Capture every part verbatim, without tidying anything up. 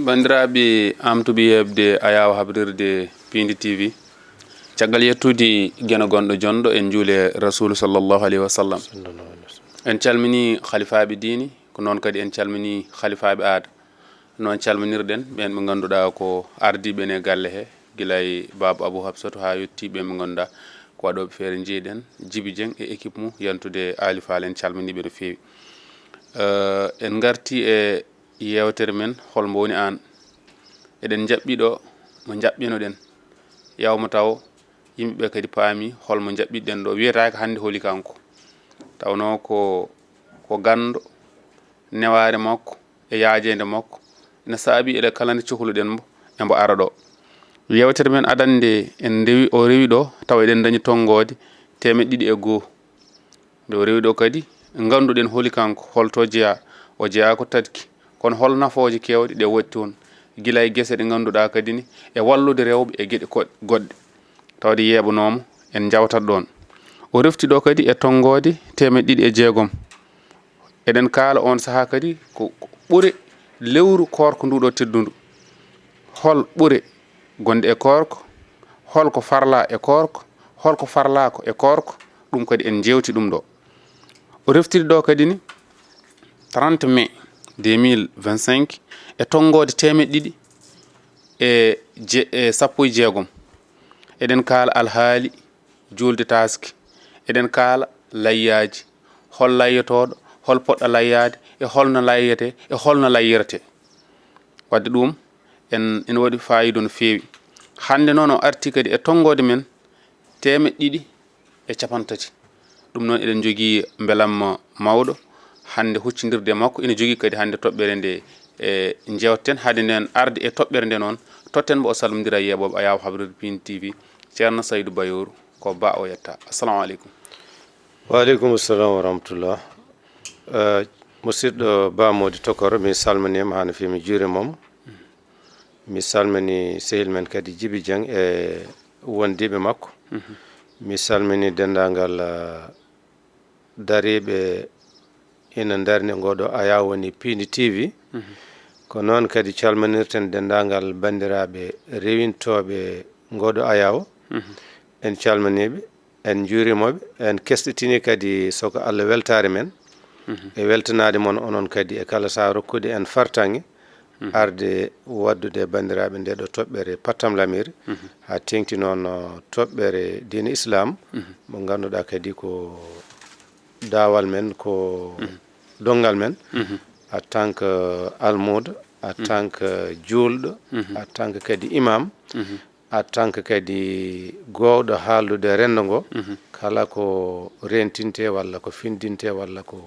Banndiraaɓe, am tuɓi heɓde ayaawo habrirde Piindi T V. Caggal yettude geno gonɗo jonɗo, en njuule Rasuulu sallallahu alayhi wa sallam. En calminii halifaaɓe diini, ko noon kadi en calminii halifaaɓe aada. Noon calminirɗen ɓeen ɓe ngannduɗaa ko ardiiɓe en e galle he, gila e Baaba Abuu Hafsatu haa yettii ɓeen ɓe ngannduɗaa ko waɗooɓe feere. Njiyɗen Jibi Jeŋ e équipe mum yantude Aali Faal, en calminii ɓe no feewi. Eh, en ngartii e yeewtere men, hol mbo woni aan? Eɗen njaɓɓi ɗo mo njaɓɓino-ɗen. Yaw mo taw yimɓe ɓe kadi paami hol mo njaɓɓiɗen ɗo. Wiyetaake hannde holi kanko. Tawnoo ko, ko ganndo, newaare makko e yaajeende makko ina saabii eɗen kala nde cohluɗen mbo, e mbo ara ɗo. Yeewtere men adannde en ndewi, o rewi ɗo tawa eɗen ndañi tonngoode teemeɗɗe ɗiɗi e goo. Nde o rewi ɗo kadi, ngannduɗen holi kanko, hol to jeyaa, o jeyaa ko tadki, kono hol nafooje keewɗe ɗe waɗi toon, gila e gese ɗe ngannduɗaa kadi ni, e wallude rewɓe e geɗe ko-, goɗɗe. Tawde yeeɓanooma, en njawtat ɗoon. O refti ɗo kadi e tonngoode teemeɗɗe ɗiɗi e jeegom. Eɗen kaala oon sahaa kadi ko, ko ɓure lewru koorko ndu ɗo teddundu. Hol ɓure gonɗe e koorko? Hol ko farlaa e koorko? Hol ko farlaako e koorko? Ɗum kadi en njeewti ɗum ɗo. O reftiri ɗo kadi ni trente mai deux mille vingt-cinq e tonngoode teemeɗɗe ɗiɗi e je-, e sappo e jeegom. Eɗen kaala alhaali juulde taaske. Eɗen kaala layyaaji. Hol layyotooɗo, hol poɗɗo layyaade, e hol no layyetee, e hol no layyiretee. Wadde ɗum en, ina waɗi faayiida no feewi. Hannde noon o artii kadi e tonngoode men teemeɗɗe ɗiɗi e cappanɗe tati. Ɗum noon eɗen njogii mbelamma mawɗo hannde huccindirde e makko. Ina jogii kadi hannde toɓɓere nde, e, njeewten. Hade nden arde e toɓɓere nde noon, totten mbo o salmondira e yeeɓooɓe ayaawo habrirde Piindi T V, Ceerno Saydu Bayooru, ko Ba o yetta. Assalamu aleykum. Wa aleykum salam wa rahmatullah. Eh, musidɗo Ba Mody Tokoro, mi salminiima haa no feewi, mi juuriima mo. Mi salmini sehil men kadi Jibi Jeŋ e wondiiɓe makko. Mhm. Mi salmini denndaangal, eh, dariiɓe ina ndarni ngoɗo ayaawo woni Piindi T V. Mhm. Ko noon kadi calminirten denndaangal banndiraaɓe rewintooɓe ngoɗo ayaawo. Mhm. En calminiiɓe, en njuuriima ɓe, en kesɗitinii kadi soko Allah weltaare men. Mhm. E weltanaade mon onon kadi e kala sahaa rokkude en fartaŋŋe. Mhm. Arde waddude e banndiraaɓe nde ɗo toɓɓere Pattam Lamiri, mhm, haa teeŋti noon, o, toɓɓere diine Islam, mhm, mo ngannduɗaa kadi ko daawal men, ko, mhm, donngal men, mhm, en tant que almuudo, en, mhm, tant que juulɗo, mhm, en tant que kadi imam, mhm, en tant que kadi goowɗo haaldude renndo ngo, mhm, kala ko reentintee walla ko finndintee walla ko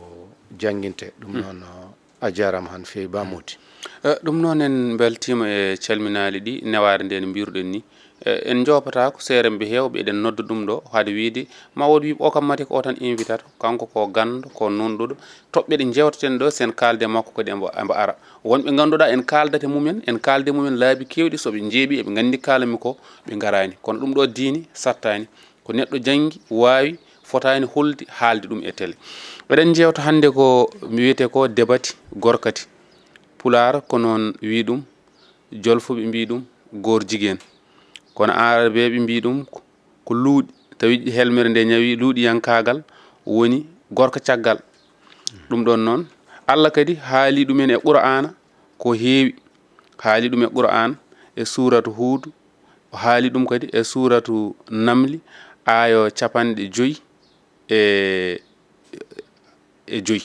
janngintee. Ɗum, mhm, noon, o, a jaaraama haa no feewi, Ba Mody. Eh, ɗum noon, en mbeltiima e calminaali ɗi, newaare nde no mbiruɗen ni. Eh, en njoopataa ko seeremɓe heewɓe eɗen nodda ɗum ɗo, hade wiyde ma wood wiyɓe o kam mate ko o tan invitata, kanko ko ganndo, ko nunɗuɗo. Toɓɓe ɗe njeewtaten ɗo, sen kaalde makko kadi embo, embo ara. Wonɓe ngannduɗaa en kaaldata mumen, en kaalde mumen laabi keewɗi, so ɓe njeeɓi eɓe nganndi kaalami ko, ɓe ngaraani. Kono ɗum ɗo diini sattaani. Ko neɗɗo janngi, waawi, fotaani holde, haalde ɗum e tele. Eɗen njeewta hannde ko mi wiyetee ko debati gorkati. Pulaar ko noon wi ɗum, jolfuɓe mbi ɗum goor jigéen. Kono aarabeeɓe mbi ɗum ko, ko luuɗi, tawi helmere nde ñawi luuɗiyankaagal woni gorko caggal. Ɗum ɗoon noon, Allah kadi haali ɗumen e Qur'aana ko heewi. Haali ɗum e Qur'aan e suuratu Huud, o haali ɗum kadi e suuratu Namli, aayo capanɗe joy e, e joy.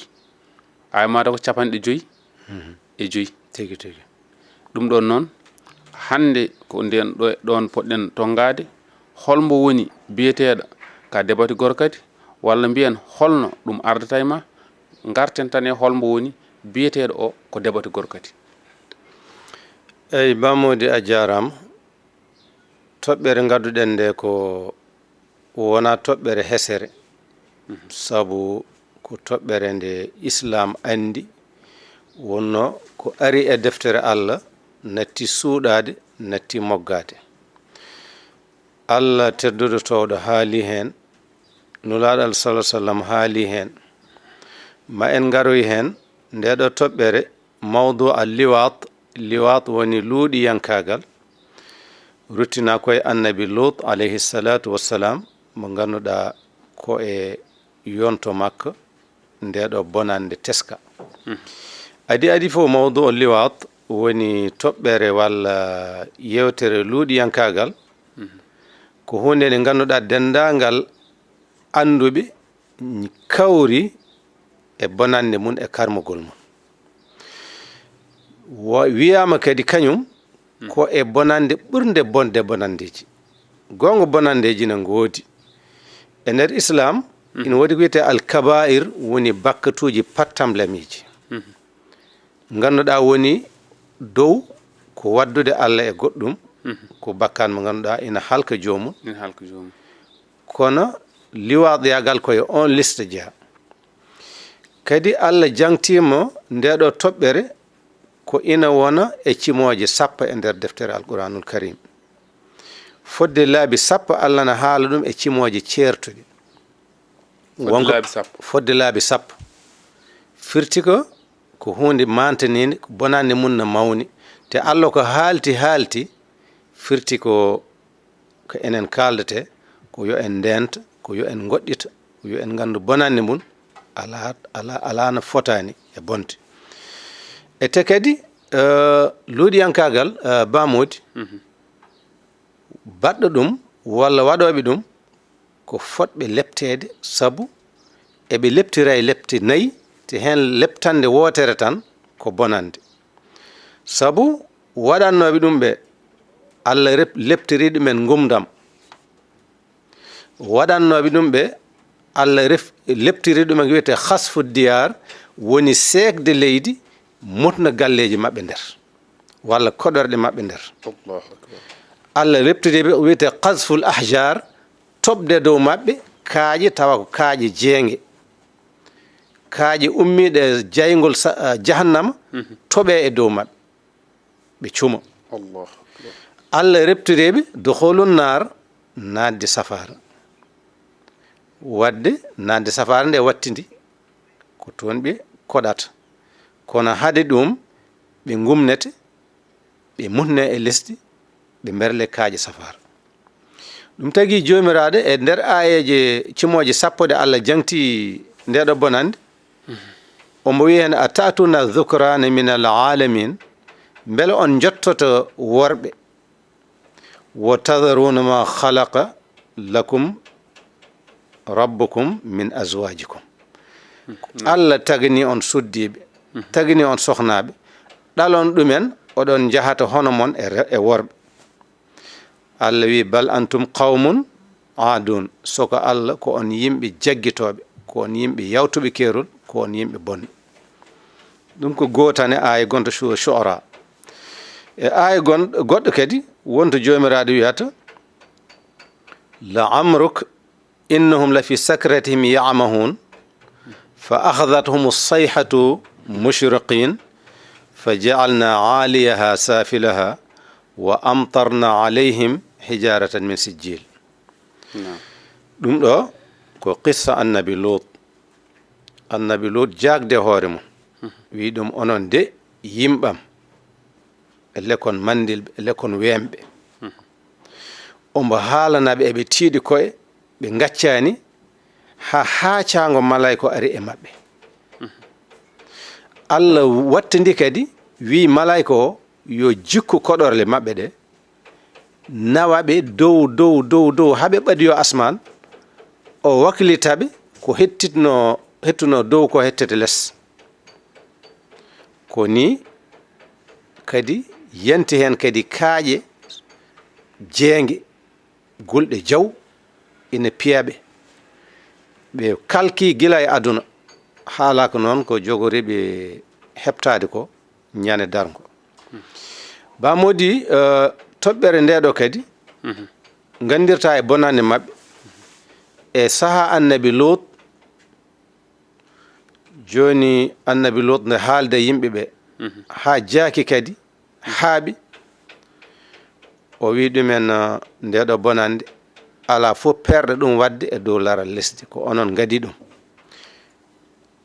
Aayo maata ko capanɗe joy, mhm, e joy. Tigi, tigi. Ɗum ɗoon noon, hannde ko ndeen ɗo, ɗoon poɗɗen tonngaade, hol mbo woni biyeteeɗo ka debati gorkati, walla mbiyen holno ɗum ardata e ma, ngarten tan e hol mbo woni biyeteeɗo o ko debati gorkati. Eyi, Ba Mody, a jaaraama. Toɓɓere ngadduɗen nde ko wonaa toɓɓere hesere, mhm, sabu ko toɓɓere nde Islaam anndi, wonno ko ari e deftere Allah, natti suuɗaade, natti moggaade. Allah tedduɗo toowɗo haali heen, Nulaaɗo Allah sallallahu alaihi wasallam haali heen. Ma en ngaroy heen, nde ɗo toɓɓere, mawdu al liwaat, liwaat woni luuɗiyankaagal, ruttinaa ko e Annabi Luut, alayhi salaatu wassalaam, mo ngannduɗaa ko e yonto makko ndeeɗo bonannde teska. Mhm. Adi adi fof, mawdu o liwaat woni toɓɓere walla yewtere luuɗiyankaagal. Mhm. Ko huunde nde ngannduɗaa denndaangal annduɓe kawri e bonannde mum e karmugol mum. Wa-, wiyaama kadi kañum ko e bonannde ɓurnde bonde bonanndeeji. Goonga bonanndeeji ne ngoodi. E nder Islaam, ina woodi ko wiyetee al kabaa'ir, woni bakkatuuji pattamlamiiji. Mhm. Ngannduɗaa woni dow ko waɗdude Allah e goɗɗum, mhm, ko bakkaat mo ngannduɗaa ina halka joomum. Ina halka joomum. Kono liwaatiyaagal ko e oon liste jeyaa. Kadi Allah jaŋtiima ndeeɗo toɓɓere ko ina wona e cimooje sappo e nder deftere Alquraanul Karim. Fodde laabi sappo Allah na haala ɗum e cimooje ceertuɗe. Fodde laabi sappo. Fodde laabi sappo. Firti ko, ko huunde maantaniinde, ko bonannde mum no mawni. Te Allah ko haalti, haalti, firti ko, ko enen kaaldetee, ko yo en ndeenta, ko yo en ngoɗɗita, ko yo en nganndu bonannde mum, alaa, alaa, alaa no fotaani e bonde. E te kadi, eh, luuɗiyankaagal, eh, baamoodi, mhm, baɗɗo ɗum walla waɗooɓe ɗum, ko fotɓe lepteede, sabu eɓe leptira e lepte nayi, te heen leptannde wootere tan ko bonannde. Sabu waɗannooɓe ɗum ɓe, Allah rep-, leptirii ɗumen ngumndam. Waɗannooɓe ɗum ɓe, Allah ref-, leptirii ɗumen ko wiyetee khasfu diyaar, woni seekde leydi, mutna galleeji maɓɓe nder, walla koɗorɗe maɓɓe nder. Allahu akbar. Allah leptirii ɓe, wiyetee qazful ahjar, toɓde dow maɓɓe kaaƴe, tawa ko kaaƴe jeenge. Kaaƴe ummiiɗe e jayngol sa-, ah, jahannama, mhm, toɓee e dow maɓɓe, ɓe cuma. Allahu akbar. Allah leptirii ɓe dukhulun naar, naatde safaara. Waɗde naatde safaara nde wattidi, ko toon ɓe koɗata. Kono hade ɗum, ɓe ngumnete, ɓe mutne e lesdi, ɓe mberle kaaƴe safaara. Ɗum tagi Joomiraaɗo e nder aayeeje cimooje sappo ɗe Allah jaŋti ndeeɗo bonannde, omo wiya heen, "Atatuna dhukrana min al alamin, mbele on njottoto worɓe, wa tadharuna ma khalaqa lakum rabbukum min azwajikum." Allah tagni on suddiiɓe, tagni on sohnaaɓe, ɗalon ɗumen, oɗon njahata hono mon e re-, e worɓe. Allah wi, "Bal antum qawmun aadun." Soko Allah, ko on yimɓe jaggitooɓe, ko on yimɓe yawtuɓe keerol, ko on yimɓe bonɓe. Ɗum ko gootane aaya gonta Shu-, Shu'ara. E aaya gon-, goɗɗo kadi, wonto Joomiraaɗo wiyata, "La amruk innahum la fi sakratihim ya'mahun, fa akhadhathum as-sayhatu mushriqin, fa ja'alna 'aliyaha safilaha, wa amtarna 'alayhim hijaratan min sijjil." Naam. Ɗum ɗo ko qissa Annabi Lut. Annabi Lut jaagde hoore mum. Mhm. Wi ɗum, "Onon de yimɓam, e lekon mandilɓe, e lekon weemɓe." Mhm. Omo haalana ɓe, eɓe tiiɗi koye, ɓe ngaccaani, haa haacaango malayko ari e maɓɓe. Mhm. Allah wattindi kadi, wi malayko o yo jikku koɗorle maɓɓe ɗe, nawa ɓe dow, dow, dow, dow, haa ɓe ɓadiyoo asmaan, o waklita ɓe ko hettitno-, hettunoo dow ko hettete les. Ko nii kadi yanti heen kadi kaaƴe jeenge, gulɗe jaw ina piya ɓe. Ɓe kalki gila e aduna, haalaaka noon ko jogori ɓe heɓtaade ko ñande darngo. Baa Moodi, eh, toɓɓere nde ɗo kadi, mhm, nganndirta e bonannde maɓɓe. E sahaa Annabi Luut, jooni Annabi Luut nde haalda yimɓe ɓe, mhm, haa jaaki kadi, haaɓi, o wi ɗumen, eh, nde ɗo bonannde, alaa fof perɗo ɗum waɗde e dow laral lesdi, ko onon ngadi ɗum.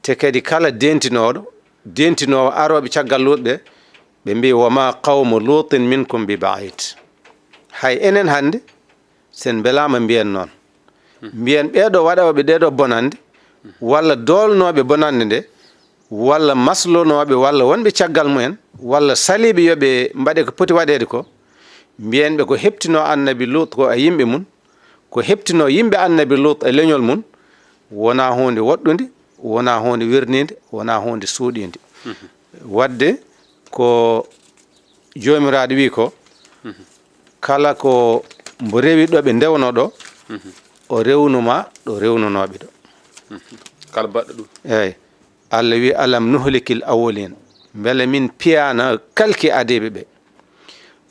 Te kadi kala dentinooɗo, dentinoowo arooɓe caggal Luut ɓe, Ɓe mbi: "Wa ma qawmu Lutin minkum bi ba'id." Hay enen hannde, sen mbelaama mbiyen noon. Mbiyen ɓeeɗo waɗooɓe ɗeeɗo bonande, walla doolnooɓe bonande nde, walla maslonooɓe, walla wonɓe caggal mumen, walla saliiɓe yo ɓe mbaɗe ko poti waɗeede ko, mbiyen ɓe ko heɓtinoo Annabi Lut ko e yimɓe mum, ko heɓtinoo yimɓe Annabi Lut e leñol mum, wonaa huunde woɗɗunde, wonaa huunde wirniinde, wonaa huunde suuɗiinde. Waɗde ko Joomiraaɗo wi ko, kala ko mbo rewi ɗo ɓe ndewno ɗo, o rewnu ma ɗo rewnunooɓe ɗo. Kala baɗɗo ɗum. Eey. Allah wi: "Alam nuhlikil awwalin." Mbele min piyaana kalki aadiiɓe ɓe.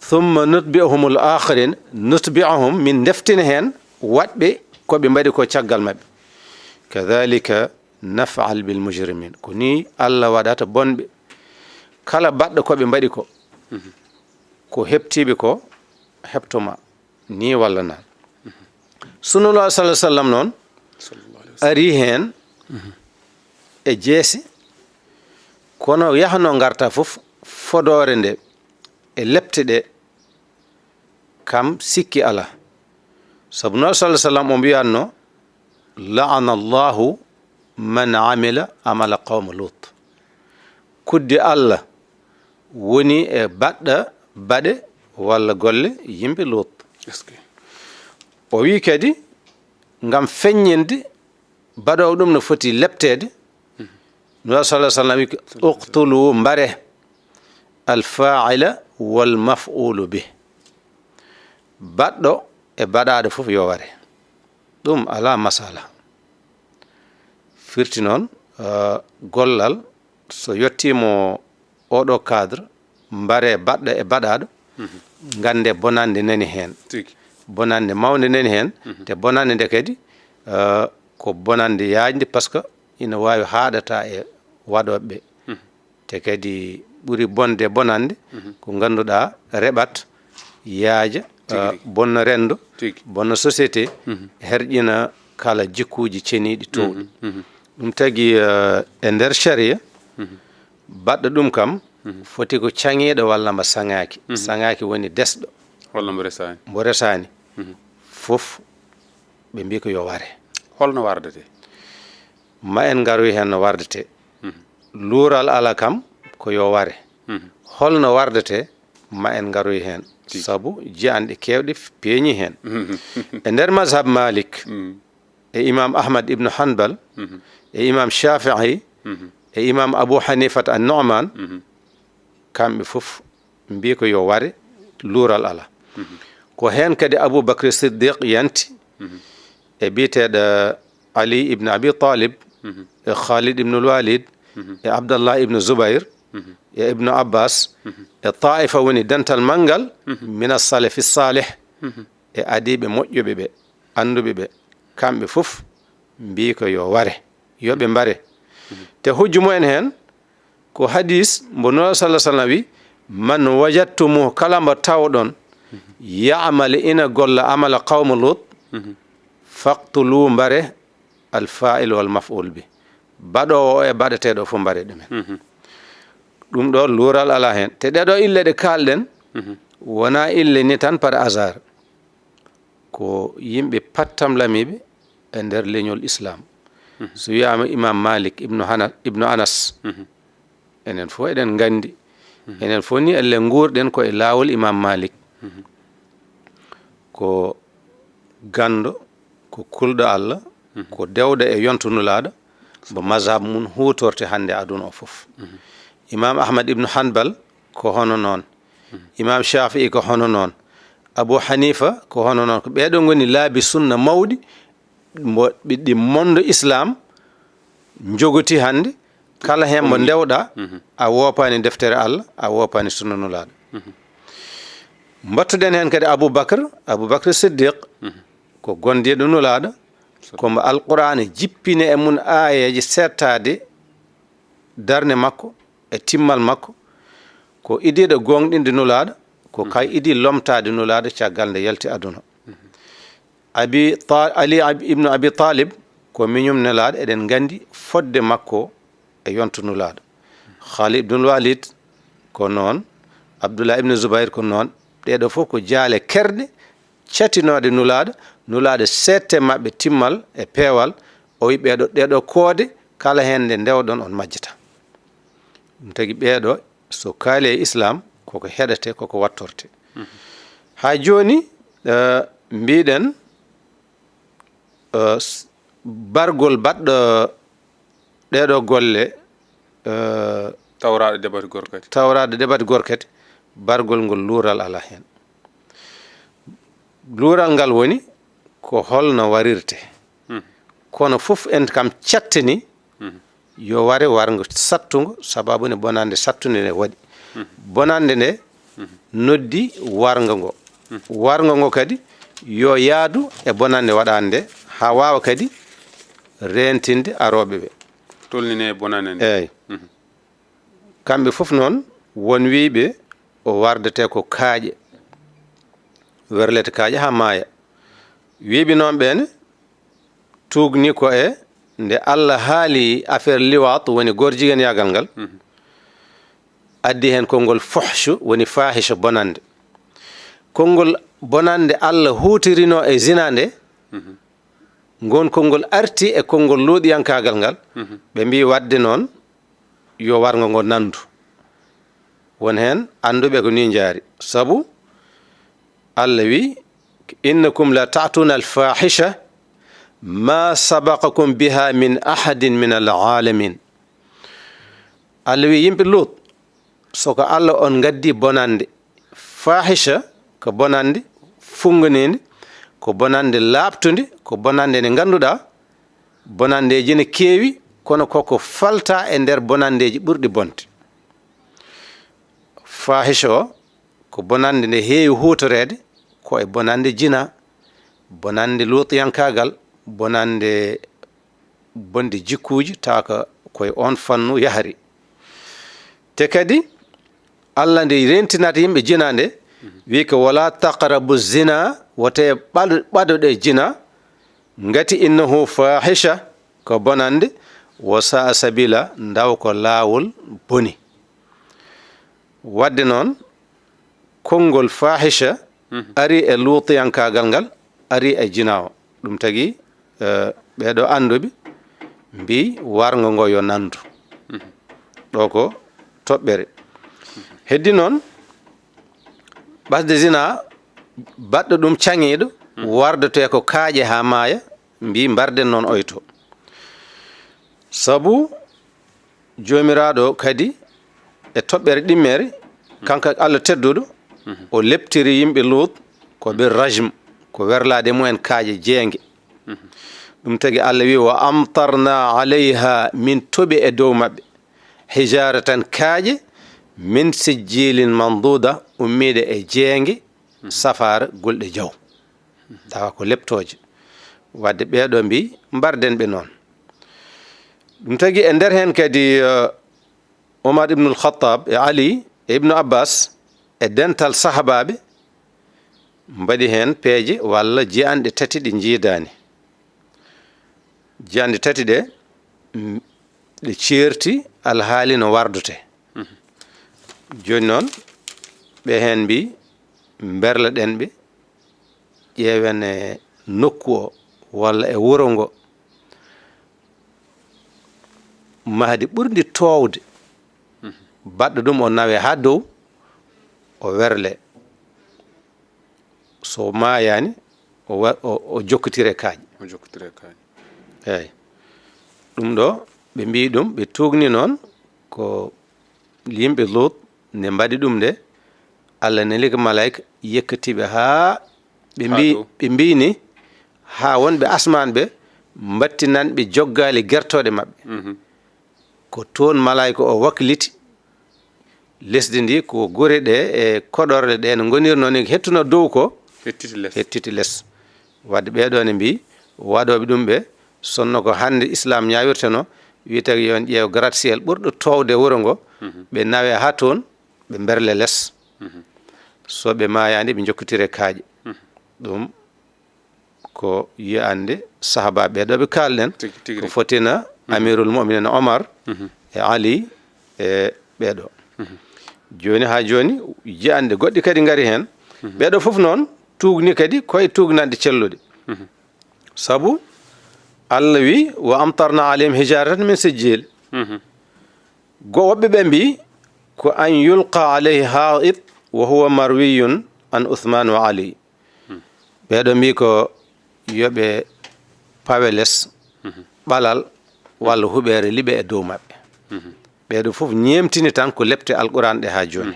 "Thumma nutbi'uhumul akhirin." "Nutbi'uhum", min ndeftina heen waɗɓe ko ɓe mbaɗi ko caggal maɓɓe. "Kadhalika naf'al bil mujrimin." Ko nii Allah waɗata bonɓe. Kala baɗɗo ko ɓe mbaɗi ko, ko heɓtiiɓe ko, heɓtoma. Nii walla naa? Sunnullah sallallahu alaihi wasallam noon ari heen e jeese, kono yahno ngarta fof, fodoore nde e lepte ɗe, kam sikki alaa. Sabu noon sallallahu alaihi wasallam o mbiyatno: "La'ana Allahu man amila amala qawma Lut." Kuddi Allah woni e baɗɗo baɗe walla golle yimɓe Lut. Est-ce que? O wi kadi, ngam feññinde baɗoowo ɗum no foti lepteede, Nulaaɗo sallallahu alaihi wasallam wi ko, "Uqtulu", mbare, "al fa'ila wal maf'ulu bih." Baɗɗo e baɗaaɗo fof yo ware. Ɗum alaa masala. Firti noon, eh, gollal so yettiima oɗo cadre, mbare baɗɗo e baɗaaɗo, ngannde bonannde nani heen. Tigi. Bonannde mawnde nani heen, te bonannde nde kadi, eh, ko bonannde yaajnde, parce que ina waawi haaɗata e waɗooɓe ɓe. Te kadi ɓuri bonde bonannde ko ngannduɗaa reɓat, yaaja, tigi, eh, rigi, bonna renndo, tigi, bonna société, herƴina kala jikkuuji ceniiɗi toowɗi. Ɗum tagi, eh, e nder sharia, baɗɗo ɗum kam, foti ko caŋiiɗo walla mbo saŋaaki. Saŋaaki woni desɗo. Walla mbo resaani. Mbo resaani. Fof ɓe mbi ko yo ware. Holno wardete? Ma en ngaroy heen no wardete. Luural ala kam ko yo ware. Holno wardete? Ma en ngaroy heen. Tigi. Sabu jiyanɗe keewɗe f-, peeñi heen. E nder mazhab Malik, e Imam Ahmad ibn Hanbal, e Imam Shafi'i, e Imam Abu Hanifat an-Nu'man, kamɓe fof mbi ko yo ware, luural ala. Ko heen kadi Abu Bakr Siddiq yanti, e biyeteeɗo Ali ibn Abi Talib, e Khalid ibn al-Walid, e Abdallah ibn Zubair, e Ibn Abbas, e Taifa woni dental manngal, min as-salafi salih, e adiiɓe moƴƴuɓe ɓe, annduɓe ɓe, kamɓe fof mbi ko yo ware, yo ɓe mbare. Te hujju mumen heen ko hadis mbo Nulaaɗo sallallahu alaihi wasallam wi, "Man wajadtumuhu", kala mbo tawɗon, "ya'mal", ina golla, "amala qawma Lut, faqtulu", mbare, "al fa'il wal maf'ul bih." Baɗoowo o e baɗeteeɗo fof mbare ɗumen. Ɗum ɗo luural alaa heen. Te ɗeɗo ille ɗe kaalɗen, wonaa ille ni tan par hasard. Ko yimɓe pattamlamiiɓe e nder leñol Islam. So wiyaama Imam Malik ibnu Hana-, ibnu Anas, enen fof eɗen nganndi, enen fof ni elle nguurɗen ko e laawol Imam Malik. Ko ganndo, ko kulɗo Allah, ko dewɗo e yonto Nulaaɗo, mbo mazhab mum huutorte hannde aduna o fof. Imam Ahmad ibnu Hanbal ko hono noon. Imam Shafi'i ko hono noon. Abu Hanifa ko hono noon. Ko ɓeeɗo ngoni laabi sunna mawɗi, mbo ɓiɗɗi mondo Islam njogoti hannde. Kala heen mbo ndewɗa, a woopaani deftere Allah, a woopaani sunna Nulaaɗo. Mbattuɗen heen kadi Abu Bakr, Abu Bakr Siddiq, ko gondiiɗo Nulaaɗo, ko mbo Alqur'aana jippini e mum aayeeje seettaade darnde makko e timmal makko, ko idiiɗo gooŋɗinde Nulaaɗo, ko kay idii lomtaade Nulaaɗo caggal nde yalti aduna. Abi Ta-, Ali Ab-, ibnu Abi Talib ko miñum Nelaaɗo, eɗen nganndi fodde makko e yonto Nulaaɗo. Khalid ibnul Walid ko noon, Abdullah ibn Zubayr ko noon. Ɗee ɗoo fof ko jaale kerɗe catinooɗe Nulaaɗo. Nulaaɗo seedte maɓɓe timmal e peewal. O wi ɓee ɗoo, ɗee ɗoo koode, kala heen nde ndewɗon on majjata. Ɗum tagi ɓee ɗoo, so kaali e Islaam, koko heɗate, koko wattorte. Haa jooni, eh, mbiɗen, eh, s-, bargol baɗɗo ɗee ɗoo golle, eh, Tawraaɗo deɓati gorkati. Tawraaɗo deɓati gorkati, bargol ngol luural alaa heen. Luural ngal woni ko holno warirte. Mhm. Kono fof en kam cattani, mhm, yo ware warngo sattungo, sababu ne bonannde sattunde nde waɗi. Mhm. Bonannde nde, mhm, noddi warngo ngo. Mhm. Warngo ngo kadi yo yaadu e bonannde waɗaande nde, haa waawa kadi reentinde arooɓe ɓe. Tolnine bonannde nde. Eey. Mhm. Kamɓe fof noon, won wiiɓe o wardete ko kaaƴe, werlete kaaƴe haa maaya. Wiiɓe noon ɓeen tuugni ko e nde Allah haali affaire liwaat, woni goor jigeenyaagal ngal, mhm, addi heen konngol fuhshu, woni faahisha, bonannde. Konngol bonannde Allah huutirino e zina nde, mhm, ngoon konngol arti e konngol luuɗiyankaagal ngal, mhm, ɓe mbii waɗde noon yo warngo ngo nanndu. Won heen annduɓe ko nii njaari. Sabu Allah wi, "Innakum la ta'tuna al-fahisha ma sabaqakum biha min ahadin min al-alamin." Allah wi, yimɓe Luut, so ko Allah on ngaddi bonannde, faahisha ko bonannde funnganiinde, ko bonannde laaɓtunde, ko bonannde nde ngannduɗaa, bonanndeeji ne keewi, kono koko falta e nder bonanndeeji ɓurɗi bonde. Faahisha o ko bonannde nde heewi huutoreede, ko e bonannde jina, bonannde luuɗiyankaagal, bonannde bonde jikkuuji, tawa ko koye oon fannu yahri. Te kadi, Allah nde reentinata yimɓe jina nde, wi ko, "Wala taqrabu zina, wote ɓaɗo-, ɓaɗoɗe jina, ngati innahu fahisha, ko bonannde, wa sa'a sabila, ndaw ko laawol boni." Waɗde noon, konngol faahisha, mhm, ari e luuɗiyankaagal ngal, ari e jina o. Ɗum tagi, eh, ɓee ɗoo annduɓe mbii warngo ngo yo nanndu. Mhm. Ɗo ko toɓɓere. Heddi noon, ɓasde zina, baɗɗo ɗum caŋiiɗo, mhm, wardetee ko kaaƴe haa maaya, mbii mbarden noon oyto. Sabu Joomiraaɗo kadi e toɓɓere ɗimmere, kanko Allah tedduɗo, o leptiri yimɓe Luut ko ɓe rajm, ko werlaade mumen kaaƴe jeenge. Ɗum tagi Allah wi, "Wa amtarna alayha", min toɓi e dow maɓɓe, "hijaratan", kaaƴe, "min sijjilin manduda", ummiiɗe e jeenge, safaara, gulɗe jaw. Tawa ko leptooje. Wadde ɓee ɗoo mbii, mbarden ɓe noon. Ɗum tagi e nder heen kadi, eh, Umar ibnul Khattab e Ali e Ibnu Abbas e dental sahabaaɓe mbaɗi heen peeje walla jiyanɗe tati ɗe njiidaani. Jiyanɗe tati ɗe, mm, ɗe ceerti alhaali no wardotee. Mhm. Jooni noon, ɓe heen mbii, mberleɗen ɓe, ƴeewen e nokku o walla e wuro ngo, mahdi ɓurndi toowde, mhm, baɗɗo ɗum o nawe haa dow, o werle. So maayaani, o wa-, o, o jokkitire kaaƴe. O jokkitire kaaƴe. Eey. Ɗum ɗo, ɓe mbii ɗum, ɓe tuugni noon ko yimɓe Luut, nde mbaɗi ɗum nde, Allah neli ko malaayka, yekkati ɓe haa ɓe mbii, ɓe mbiini, haa wonɓe asmaan ɓe mbattinan ɓe joggaali gertooɗe maɓɓe. Mhm. Ko toon malaayka o wakliti lesdi ndi, ko gure ɗe e koɗorɗe ɗe no ngonirnoo ni, hettuno dow ko hettiti les. Hettiti les. Wadde ɓee ɗoo ne mbii, waɗooɓe ɗum ɓe, sonno ko hannde Islaam ñaawirteno, wiyata yo en ƴeew gratte-ciel ɓurɗo toowde wuro ngo, mhm, ɓe nawe haa toon, ɓe mberle les. Mhm. So ɓe maayaani, ɓe njokkitire kaaƴe. Mhm. Ɗum ko yiyannde sahabaaɓe ɓee ɗoo ɓe kaalɗen. Tigi, tigi, ko rigi. Fotina, mhm, Amirul Mu'minin Omar, mhm, e Ali e ɓee ɗoo. Mhm. Jooni haa jooni, ji'anɗe goɗɗe kadi ngari heen. Ɓee ɗoo fof noon tuugni kadi ko e tuugnanɗe celluɗe. Sabu Allah wi, "Wa amtarna alayhim hijaratan min sijjil." Go woɓɓe ɓe mbi, "Ko an yulqa alayhi ha'it wa huwa marwiyun an Uthman wa Ali." Ɓee ɗoo mbi ko yo ɓe pawe les ɓalal walla huɓeere liɓe e dow maɓɓe. Ɓee ɗoo fof ñeemtini tan ko lepte Alquraan ɗe haa jooni.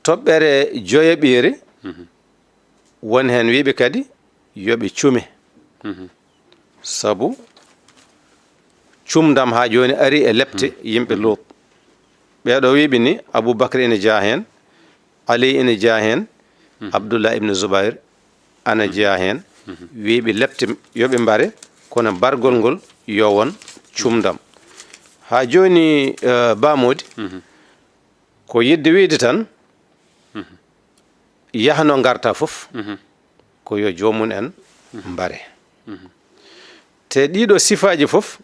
Toɓɓere joyaɓiire, won heen wiiɓe kadi yo ɓe cume. Sabu cumdam haa jooni ari e lepte yimɓe Luut. Ɓee ɗoo wiiɓe ni, Abu Bakr ina jeyaa heen, Ali ina jeyaa heen, Abdullah ibn Zubayr ana jeyaa heen. Wiiɓe lepte yo ɓe mbare, kono bargol ngol yo won cumdam. Haa jooni, eh, Ba Mody, ko yiɗde wiyde tan, yahno ngarta fof, ko yo joomum en mbare. Te ɗiɗo sifaaji fof,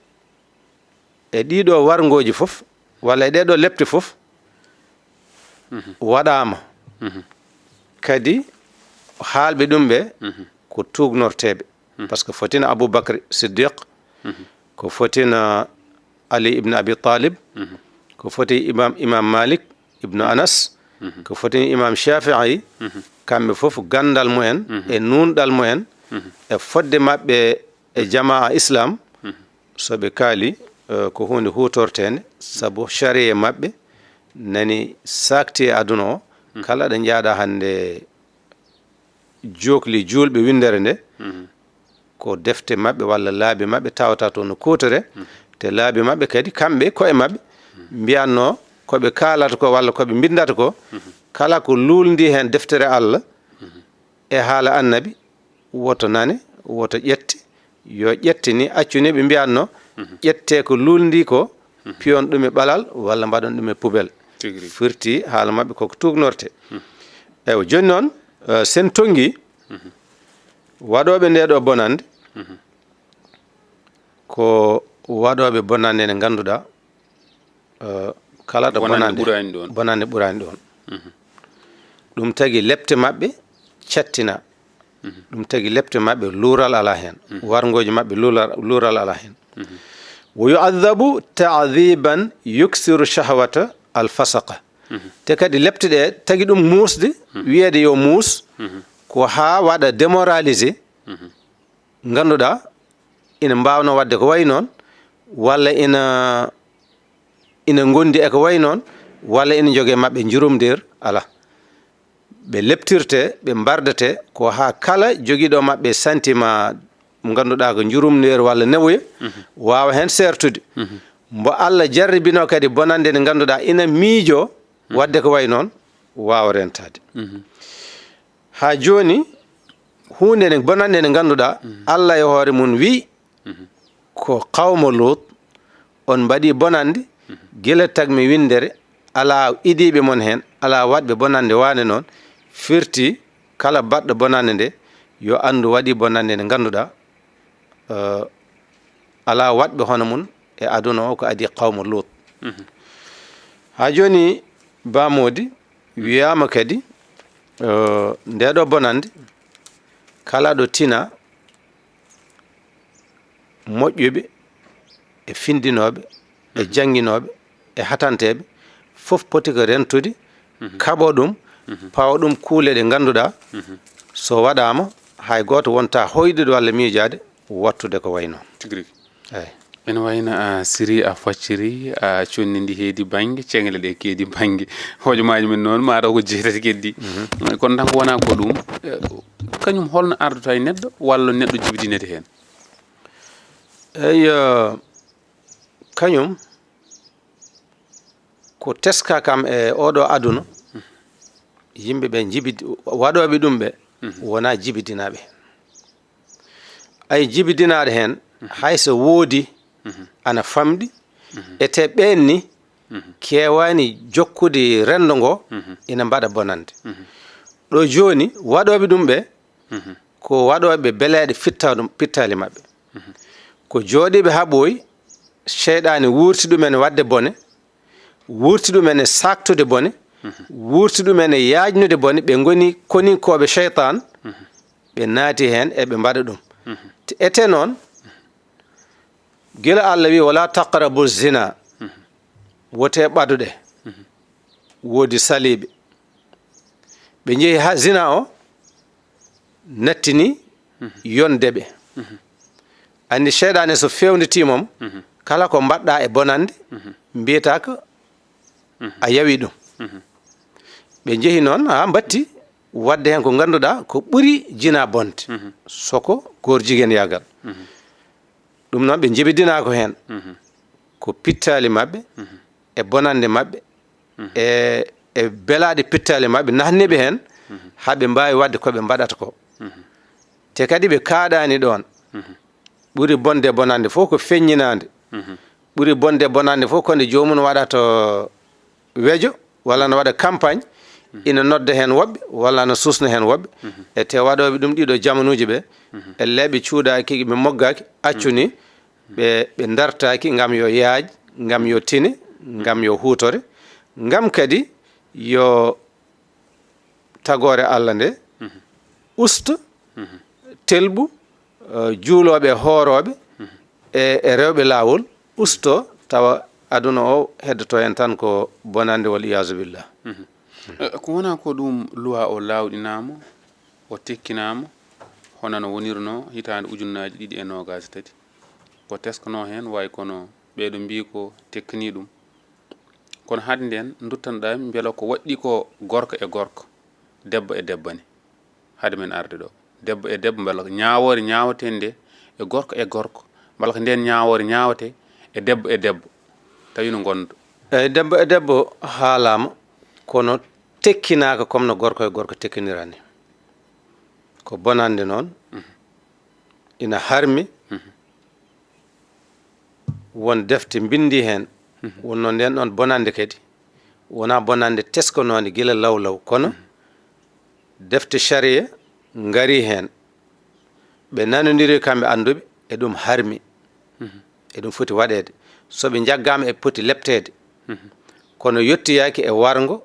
e ɗiɗo warngooji fof, walla e ɗeɗo lepte fof, waɗaama. Kadi haalɓe ɗum ɓe ko tuugnorteeɓe. Par ce que fotina Abu Bakr Siddiq, ko fotina Ali ibn Abi Talib, ko foti imam, Imam Malik ibn Anas, ko foti Imam Shafi'i, kamɓe fof ganndal mumen e nuunɗal mumen e fodde maɓɓe e jamaa Islam, so ɓe kaali, eh, ko huunde huutorteende, sabu sariya maɓɓe nani saakti e aduna o. Kala ɗo njaaɗa hannde jookli juulɓe winndere nde, ko defte maɓɓe walla laabi maɓɓe tawata toon no kuutore, te laabi maɓɓe kadi kamɓe koye maɓɓe mbiyanno ko ɓe kaalata ko walla ko ɓe mbinndata ko, kala ko luulndi heen deftere Allah e haala Annabi, woto nane, woto ƴette, yo ƴette ni, accu ni ɓe mbiyanno, ƴette ko luulndi ko, piyon ɗum e ɓalal walla mbaɗon ɗum e poubelle. Tigi rigi. Firti haala maɓɓe koko tuugnorte. Eywa, jooni noon, eh, sen tonngi waɗooɓe nde ɗo bonannde, ko waɗooɓe bonannde nde ngannduɗaa, eh, kala ɗo bonannde bonannde ɓuraani ɗoon. Bonannde ɓuraani ɗoon. Ɗum tagi lepte maɓɓe cattina. Ɗum tagi lepte maɓɓe luural alaa heen. Warngooji maɓɓe luural, luural alaa heen. Wa yu'adhabu ta'dhiban yuksiru shahwata al-fasaqa. Te kadi lepte ɗe tagi ɗum muusde, wiyeede yo muus, ko haa waɗa démoralisé, ngannduɗaa ina mbaawno waɗde ko wayi noon, walla ina, ina ngondi e ko wayi noon, walla ina jogee maɓɓe njurumndeer, alaa. Ɓe leptirte, ɓe mbardete, ko haa kala jogiiɗo maɓɓe sentiment mo ngannduɗaa ko njurumndeer walla newuya, waawa heen seertude. Mbo Allah jarribinoo kadi bonannde nde ngannduɗaa ina miijoo waɗde ko wayi noon, waawa rentaade. Haa jooni, huunde nde bonannde nde ngannduɗaa, Allah e hoore mum wiyi, ko qawmo Luut, on mbaɗi bonannde, gila tagmi winndere, alaa idiiɓe mon heen, alaa waɗɓe bonannde waane noon, firti kala baɗɗo bonannde nde, yo anndu waɗi bonannde nde ngannduɗaa, eh, alaa waɗɓe hono mum e aduna o ko adii qawmo Luut. Haa jooni, Ba Mody, wiyaama kadi, eh, nde ɗo bonannde, kala ɗo tina, moƴƴuɓe, e finndinooɓe, e jannginooɓe, e hatanteeɓe, fof poti ko rentude, kaɓo ɗum, pawa ɗum kuule ɗe ngannduɗaa, so waɗaama, hay gooto wonta hoyɗude walla miijaade wattude ko wayi noon. Tigi rigi. Eey. Ene wayno a siri, a facciri, a conni ndi heedi bannge, ceŋle ɗe keedi bannge. Hojomaaji men noon, maa taw ko jeetati keddi. Kono tan ko wonaa ko ɗum, eh, kañum holno ardata e neɗɗo, walla neɗɗo jibidinete heen? Eey, eh, kañum ko teska kam e oɗo aduna, yimɓe ɓe jibid-, waɗooɓe ɗum ɓe, wonaa jibidinaaɓe. Ay jibidinaaɗo heen, hay so woodi, ana famɗi, ete ɓeen ni, keewaani jokkude renndo ngo, ina mbaɗa bonannde. Ɗo jooni, waɗooɓe ɗum ɓe, ko waɗooɓe beleeɗe fitta-, pittaali maɓɓe. Ko jooɗiiɓe haa ɓooyi, seyɗaani wuurti ɗumen waɗde bone, Wuurti ɗumen e saaktude bone, wuurti ɗumen e yaajnude bone, ɓe ngoni koninkooɓe seytaan, ɓe naati heen e ɓe mbaɗa ɗum. Te ete noon, gila Allah wi, "Wala taqrabu zina." Wote ɓaduɗe. Woodi saliiɓe. Ɓe njehi haa zina o nattini yonde ɓe. Anndi seyɗaane so fewnditii mom, kala ko mbaɗɗa e bonande, mbiyata ko a yawi ɗum. Ɓe njehi noon haa mbatti waɗde heen ko ngannduɗaa ko ɓuri zina bonde, soko goor jigeenyaagal. Ɗum noon ɓe njebidinaa ko heen. Ko pittaali maɓɓe, e bonande maɓɓe, e, e belaaɗe pittaali maɓɓe, naatni ɓe heen, haa ɓe mbaawi waɗde ko ɓe mbaɗata ko. Te kadi ɓe kaaɗaani ɗoon. Ɓuri bonde bonande fof ko feññinaande. Ɓuri bonde bonande fof ko nde joomum waɗa to wejo, walla no waɗa campagne, ina nodda heen woɓɓe, walla no suusna heen woɓɓe. E te waɗooɓe ɗum ɗiɗo jamanuuji ɓe, e leeɓe cuuɗaaki, ɓe moggaaki, accu ni, ɓe, ɓe ndartaaki ngam yo yaaj, ngam yo tine, ngam yo huutore, ngam kadi yo tagoore Allah nde usta, telɓu, eh, juulooɓe e hoorooɓe e, e rewɓe laawol, usto, tawa aduna o heddoto en tan ko bonande, wal iyaazu billah. Eh, ko wona ko ɗum luwa o laawɗinaama, o tekkinaama, hono no wonirno hitaande ujunnaaji ɗiɗi e noogaas e tati. Ko teskano heen, wayi kono ɓeeɗo mbii ko tekkini ɗum. Kono hade nden, nduttanoɗaa mi mbela ko waɗɗi ko gorko e gorko, debbo e debbo ne? Hade men arde ɗo, debbo e debbo, mbela ko ñaawoore ñaawetee nde e gorko e gorko, mbela ko nden ñaawoore ñaawetee e debbo e debbo, tawi no ngonda? Eyi, debbo e debbo haalaama, kono tekkinaaka comme no gorko e gorko tekkinira ni. Ko bonande noon, ina harmi, won defte mbinndi heen, wonno nden ɗon bonande kadi, wonaa bonande teskanonde gila law law, kono defte sariya ngari heen. Ɓe nanondiri kamɓe annduɓe, e ɗum harmi, e ɗum foti waɗeede. So ɓe njaggaama, e poti lepteede. Kono yottiyaaki e warngo,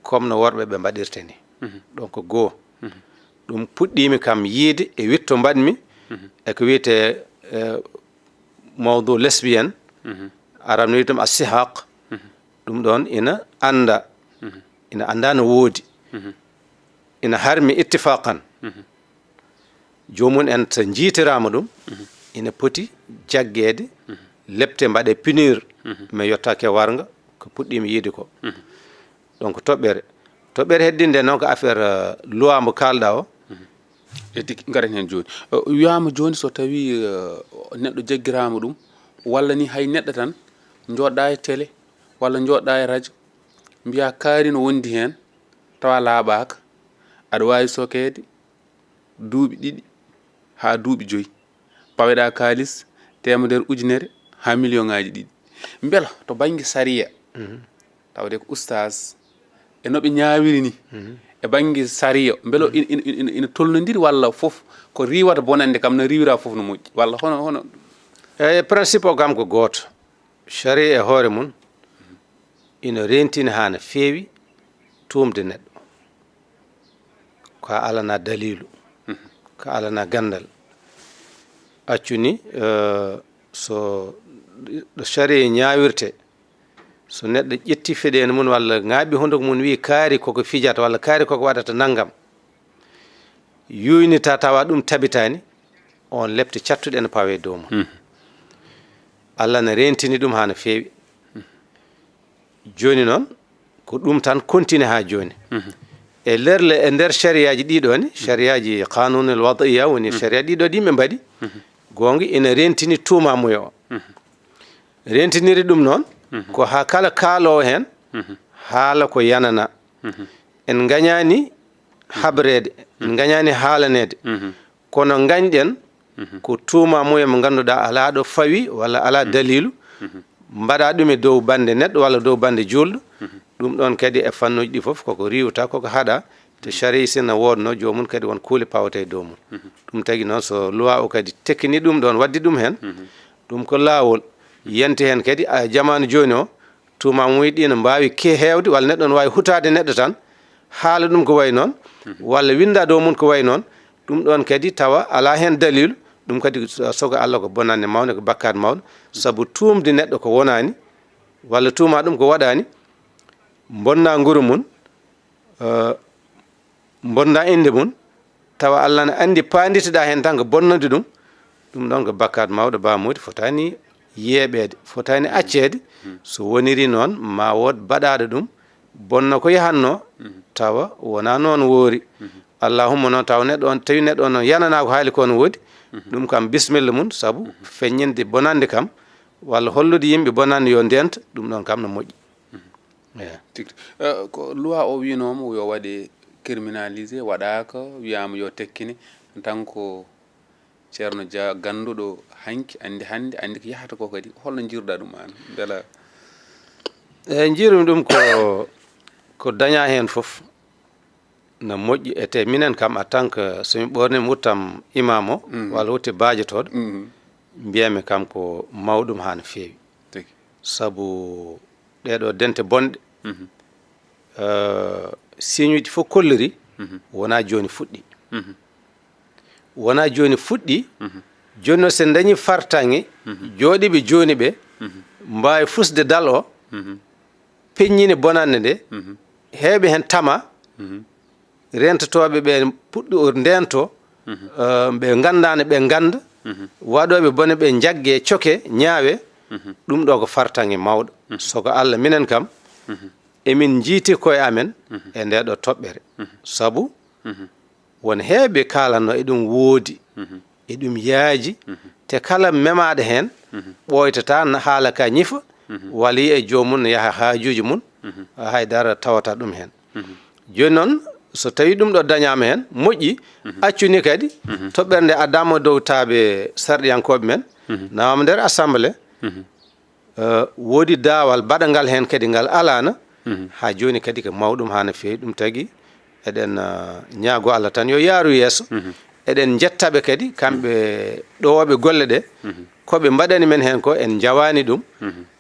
comme no worɓe ɓe mbaɗirta ni. Donc, goo, ɗum puɗɗiimi kam yiide e witto mbaɗmi, e ko wiyetee, eh, mawdu lesbienne, Arab no wiyi ɗum assihaq. Ɗum ɗoon ina annda, ina annda no woodi, ina harmi ittifaqan. Joomum en so njiitiraama ɗum, ina poti jaggeede, lepte mbaɗe punir, mais yottaake warnga ko puɗɗiimi yiide ko. Donc, toɓɓere. Toɓɓere heddinde noon ko affaire, euh, loi mo kaalɗaa o. E tigi, ngaren heen jooni. Euh, wiyaama jooni so tawii, euh, neɗɗo jaggiraama ɗum, walla ni hay neɗɗo tan, njooɗɗaa e télé, walla njooɗɗaa e rajo, mbiyaa kaari no wondi heen, tawa laaɓaaka, aɗa waawi sokeede, duuɓi ɗiɗi haa duuɓi joyi. Paweɗaa kaalis teemedere ujunere haa miliyoŋaaji ɗiɗi. Mbela to bannge sariya, tawde ko ustaas, e no ɓe ñaawiri ni, e bannge sariya, mbela ina, ina, ina, ina tolnondiri walla fof ko riiwata bonande kam no riiwira fof no moƴƴi? Walla hono, hono? Eyi, principe o kam ko gooto. Sariya e hoore mum ina reentina haa no feewi tuumde neɗɗo ko a alanaa daliilu, ko a alanaa ganndal. Accu ni, eh, so ɗo sariya ñaawirte, so neɗɗo ƴetti feɗeende mum walla ŋaaɓi hunnduko mum, wiyi kaari koko fijata walla kaari koko waɗata nanngam, yuuynita tawa ɗum tabitaani, on lepte cattuɗe ene pawe dow mum. Allah ne reentini ɗum haa no feewi. Jooni noon, ko ɗum tan kontine haa jooni. E nder le-, e nder sariyaaji ɗiɗo ni, sariyaaji qanunul wadiya woni sariya ɗiɗo ɗi ɓe mbaɗi, goonga ina reentini tuumamuyo o. Reentiniri ɗum noon, ko haa kala kaaloowo heen, haala ko yanana. En ngañaani habreede, en ngañaani haalaneede. Kono ngañɗen ko tuumamuyo mo ngannduɗaa alaa ɗo fawi walla alaa daliilu, mbaɗa ɗum e dow bannde neɗɗo walla dow bannde juulɗo. Ɗum ɗoon kadi e fannuuji ɗi fof koko riiwata, koko haɗa. Te sariya sina woodno joomum kadi won kuule pawata e dow mum. Ɗum tagi noon so loi o kadi tekkini ɗum ɗoon, waddi ɗum heen, ɗum ko laawol. Yanti heen kadi, a, jamaanu jooni o, tuumaaji mum ɗi no mbaawi ke-, heewde, walla neɗɗo no waawi hutaade neɗɗo tan, haala ɗum ko wayi noon, walla winnda dow mum ko wayi noon, ɗum ɗoon kadi tawa alaa heen daliilu, ɗum kadi so-, sogo Allah ko bonannde mawnde, ko bakkaat mawɗo, sabu tuumde neɗɗo ko wonaani, walla tuuma ɗum ko waɗaani, mbonna nguru mum, eh, mbonna innde mum, tawa Allah ne anndi paanditeɗaa heen tan ko bonnande ɗum, ɗum ɗoon ko bakkaat mawɗo, Ba Moodi, fotaani yeeɓeede, fotaani acceede. So woniri noon, ma wood baɗaaɗo ɗum, bonna ko yahatnoo, tawa wonaa noon woori. Allahumma noon, tawa neɗɗo on, tawi neɗɗo on noon yananaa ko haali ko no woodi, ɗum kam bismilla mum, sabu feññinde bonannde kam, walla hollude yimɓe bonannde yo ndento, ɗum ɗoon kam no moƴƴi. Eey. Tigi, eh, ko loi o wiinooma yo waɗe criminalisé, waɗaaka, wiyaama yo tekkine. En tant que Ceerno Dia, gannduɗo hanki, anndi hannde, anndi ko yahata ko kadi. Holno njiiruɗaa ɗum aan? Mbela Eey, njiirumi ɗum ko, ko dañaa heen fof na moƴƴi, e te minen kam, en tant que, so mi ɓoornii mi wuttam imaam o, walla wutte baajotooɗo, mbiyatmi kam ko mawɗum haa no feewi. Tigi. Sabu ɗee ɗoo dente bonɗe, eh, siñuuji fof kolliri, wonaa jooni fuɗɗi. Wonaa jooni fuɗɗi, jooni noon so en dañii fartaŋŋe, jooɗiiɓe jooni ɓe, mbaawi fusde dal o, peññini bonannde nde, heewɓe heen tama, reentotooɓe ɓe puɗɗo ndento, eh, ɓe nganndaano, ɓe ngannda, waɗooɓe bone ɓe njagge, coke, ñaawe, ɗum ɗo ko fartaŋŋe mawɗo. Soko Allah, minen kam, emin njiiti koye amen e nde ɗo toɓɓere. Sabu won heewɓe kaalanno eɗum woodi, eɗum yaaji, te kala memaaɗo heen, ɓooytata, na haala ka ñifa, walla yiya e joomum, ne yaha haajuuji mum, hay dara tawata ɗum heen. Jooni noon, so tawii ɗum ɗo dañaama heen, moƴƴi, accu ni kadi, toɓɓere nde addaama dow taaɓe sarɗiyankooɓe men, nawaama nder assemblée, eh, woodi daawal baɗangal heen kadi ngal alaana, haa jooni kadi ko mawɗum haa no feewi. Ɗum tagi eɗen, eh, ñaago Allah tan yo yaaru yeeso. Eɗen njetta ɓe kadi, kamɓe ɗowooɓe golle ɗe, ko ɓe mbaɗani men heen ko en njawaani ɗum,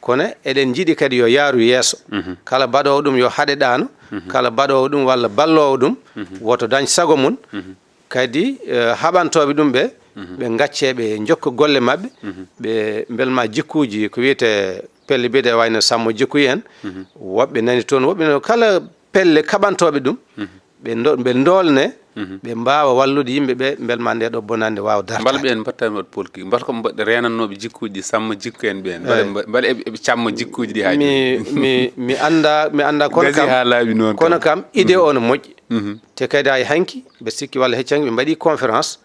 kono eɗen njiɗi kadi yo yaaru yeeso. Kala baɗoowo ɗum yo haɗe ɗaano, kala baɗoowo ɗum walla balloowo ɗum, woto dañ sago mum, kadi, eh, haɓantooɓe ɗum ɓe, ɓe ngaccee, ɓe njokka golle maɓɓe, ɓe mbelma jikkuuji ko wiyetee pelle mbiɗe wayno Sammo jikkuuji en, woɓɓe nani toon, woɓɓe nani kala pelle kaɓantooɓe ɗum, ɓe ndo-, ɓe ndoolne, ɓe mbaawa wallude yimɓe ɓe, mbelma nde ɗo bonannde waawa dartaade. Mbal ɓe en mbaɗtaani waɗ polki, mbal ko mbaɗ reenannooɓe jikkuuji ɗi, Sammo jikku en ɓeen, mbal, mbal eɓe, eɓe camma jikkuuji ɗi haa jooni. Mi, mi annda, mi annda, kono kam, haa laaɓi noon kono kam, kam, idée o no moƴƴi. Te kadi hay hanki, ɓe sikki walla hecci hanki, ɓe mbaɗi conférence,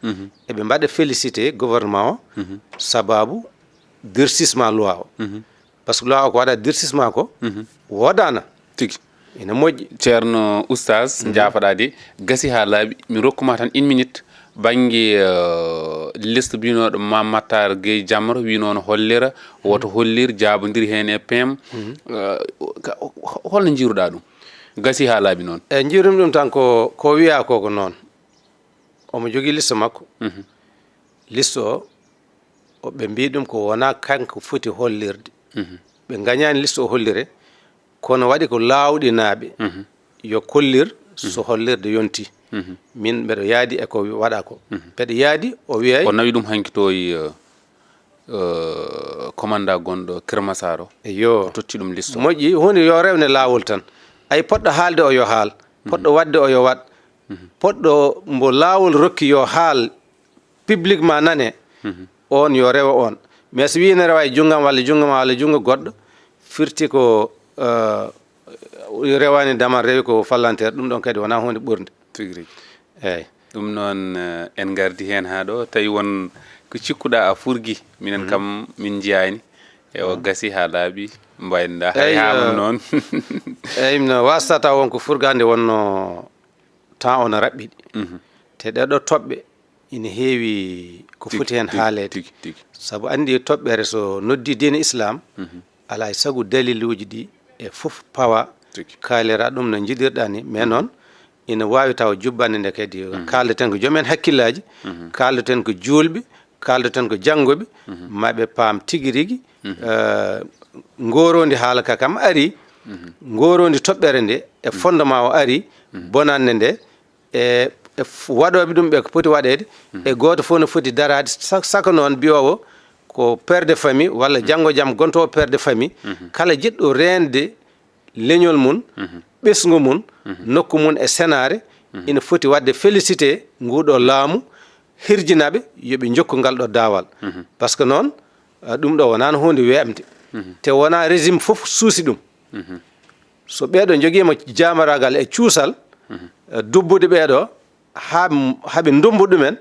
eɓe mbaɗa félicité gouvernement o, sababu durcissement loi o. Parce que loi o ko waɗa durcissement ko, woodaana. Tigi. Ina moƴƴi. Ceerno Oustaz, njaafaɗaa de, gasi haa laaɓi, mi rokkuma tan une minute, bannge, euh, liste mbinooɗo Mame Matar Gueye Jamra, wiinoo no hollira, woto hollir, jaabondir heen e P M. Euh, ka-, ho-, holno njiiruɗaa ɗum? Gasi haa laaɓi noon. E njiirum ɗum tan ko, ko wiyaa ko, ko noon. Omo jogii liste makko. Liste o, o ɓe mbii ɗum ko wonaa kanko foti hollirde. Ɓe ngañaani liste o hollire, kono waɗi ko laawɗinaaɓe yo kollir so hollirde yonti. Min mbeɗo yaadi e ko waɗa ko. Mbeɗo yaadi o wiyay. O nawi ɗum hanki to e, eh, eh, commandant gonɗo Kër Massar o. Eyo. O totti ɗum liste o. Moƴƴi, huunde yo rewne laawol tan. Ay, poɗɗo haalde o yo haal. Poɗɗo waɗde o yo waɗ. Poɗɗo mbo laawol rokki yo haal publiquement nane, on yo rewa on. Mais so wii ne rewa e junngam walla junngam walla junngo goɗɗo, firti ko, eh, rewaani damal, rewi ko fallanteer, ɗum ɗon kadi wonaa huunde ɓurde. Tigi rigi. Eey. Ɗum noon, eh, en ngardi heen haa ɗo, tawi won ko cikkuɗaa a furgi, minen kam min njiyaani. E o gasi haa laaɓi, mbaynoɗaa hay haa mum noon. Eey, no waasata won ko furgaande wonno temps o no raɓɓiɗi. Te ɗee ɗoo toɓɓe ina heewi ko foti heen haaleede. Tigi, tigi. Sabu anndi toɓɓere so noddi diine Islam, alaa e sago daliluuji ɗi e fof pawa, kaalira ɗum no njiɗirɗaa ni. Mais noon, ina waawi tawa jubbannde nde kadi, kaaldaten ko joom en hakkillaaji, kaaldaten ko juulɓe, Kaaldaten ko janngoɓe, ma ɓe paam tigi rigi, eh, ngoroondi haala ka kam ari, ngoroondi toɓɓere nde e fondement o ari, bonannde nde, e, e f-, waɗooɓe ɗum ɓe ko poti waɗeede, e gooto fof no foti daraade, sa-, saka noon mbiyoowo ko père de famille walla janngo jam gontoowo père de famille, kala jiɗɗo reende leñol mum, ɓesngu mum, nokku mum e senaare, ina foti waɗde félicité nguɗo laamu, hirjinaɓe yo ɓe jokku ngal ɗo daawal. Par ce que noon, ah, ɗum ɗo wonano hunde weeɓde. Te wona régime fof suusi ɗum. So ɓeeɗo jogiima jaamaragal e cuusal, eh, dubbude ɓeeɗo haa, haa ɓe ndummba ɗumen,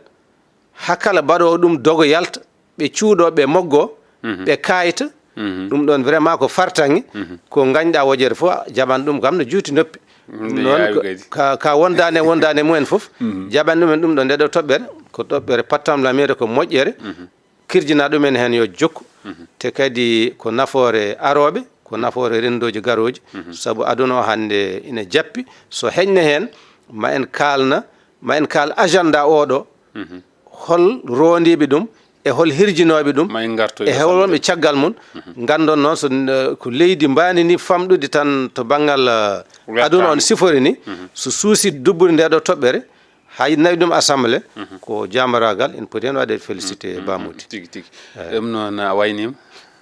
haa kala baɗoowo ɗum dogo yalta, ɓe cuuɗoo, ɓe moggoo, ɓe kaayta. Ɗum ɗoon vraiment ko fartaŋŋe, ko ngañɗaa wojere fof, jaɓan ɗum kam no juuti noppi. Ɗum noon ko, ka, ka wondaani e wondaani e mumen fof, jaɓan ɗumen ɗum ɗo nde ɗo toɓɓere, ko toɓɓere pattamlamere, ko moƴƴere, kirjina ɗumen heen yo jokku, te kadi ko nafoore arooɓe, ko nafoore renndooji garooji, sabu aduna o hannde ina jappi, so heƴna heen, ma en kaalna, ma en kaal agenda oɗo, hol roondiiɓe ɗum, e hol hirjinooɓe ɗum, ma en ngartoy e hol wonɓe caggal mum. Nganndon noon so, eh, ko leydi mbaandi ni famɗude tan to banngal, eh, aduna on sifori ni, so suusi dubbude nde ɗo toɓɓere, hay nawi ɗum assemblée, ko jaambaraagal, ene poti heen waɗde félicité Ba Mody. Tigi, tigi. Ɗum noon a wayniima.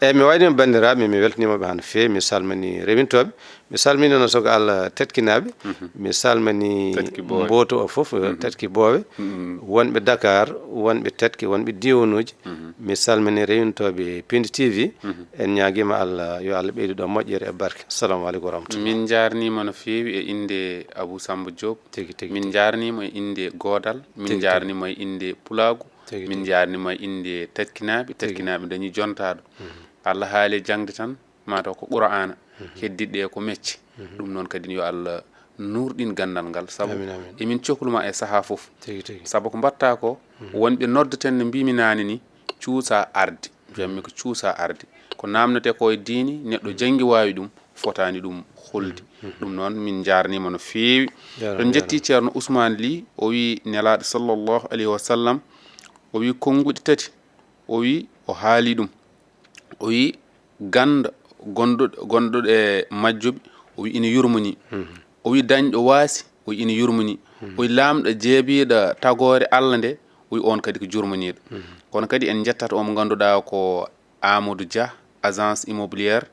Eeyi, mi wayniima banndiraaɓe, mi weltaniima ɓe hano feewi, mi salmini rewintooɓe, mi salmini noon so ko Allah tetkinaɓe, mi salmini mboto o fof, tetki boowe, wonɓe Dakar, wonɓe tetki, wonɓe diwanuuji, mi salmini rewintooɓe Pindi T V, en ñaagiima Allah, yo Allah ɓeydu ɗo moƴƴere e barke. Assalamu aleykum wa rahmatullah. Min njaarniima no feewi e innde Abou Samba Diop. Tigi, tigi, min tigi. Njaarniima e innde Goodal, min tigi, tigi. Njaarniima e innde Pulaagu, tigi, min tigi. Njaarniima e innde tetkinaaɓe, tigi. Tetkinaaɓe dañi jontaaɗo. Allah haali e jaŋde tan, mataw ko Qur'aana, heddiiɗe ko mecce. Ɗum noon kadi yo Allah nuurɗin ganndal ngal, sabu amin, amin. Emin cokluma e sahaa fof. Tigi, tigi. Sabu ko mbaɗta ko, wonɓe noddeten no mbimi naane ni, cuusa arde. Mbiyatmi ko cuusa arde. Ko naamnetee ko e diini, neɗɗo janngi waawi ɗum, fotaani ɗum holde. Ɗum noon, min njaarniima no feewi. Jaaraama, en njettii jaaraama. Ceerno Ousmane Ly, o wi Nelaaɗo sallallahu alayhi wa sallam, o wi konnguɗi tati, o wi o haali ɗum. O wi gannda gonɗo-, gonɗo e majjuɓe, o wi ina yurmini. O wi dañɗo waasi, o wi ina yurmini. O wi laamɗo jeebiiɗo tagoore Allah nde, o wi oon kadi ko jurminiiɗo. Kono kadi en njettat o mo ngannduɗaa ko Amadou Dia, agence immobilière,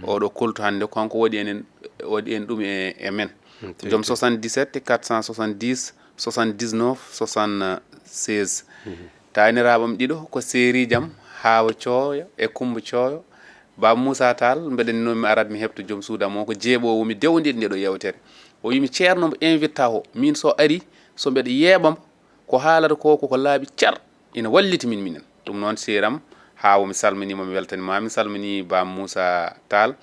oɗo koltu hannde, kanko waɗi enen, waɗi en ɗum e, e men. Joom soixante-dix-sept quatre cent soixante-dix soixante-dix-neuf soixante-seize. Taaniraaɓam ɗiɗo ko seeriijam, Haawa Cooyo e Kummba Cooyo. Baaba Moussa Tall, mbeɗa noon mi arat mi heɓto joom suudu am o, ko jeeɓoowo mi dewndiɗ nde ɗo yewtere. O wi mi ceerno mo invite o, min so ari, so mbeɗa yeeɓa mo, ko haalata ko, ko, ko laaɓi car, ina walliti min minen. Ɗum noon, seeram, Haawa, mi salminiima, mi weltaniima, mi salminii Ba Moussa Tall.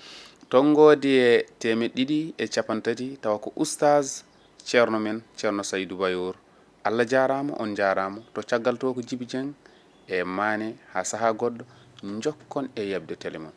Tonngoode e teemeɗɗe ɗiɗi e cappanɗe tati, tawa ko Oustaz Ceerno men, Ceerno Saydou Bayor. Allah jaaraama, on njaaraama. To caggal to ko Jibi Jeŋ e Maane, haa sahaa goɗɗo, njokkon e yeɓde tele mon.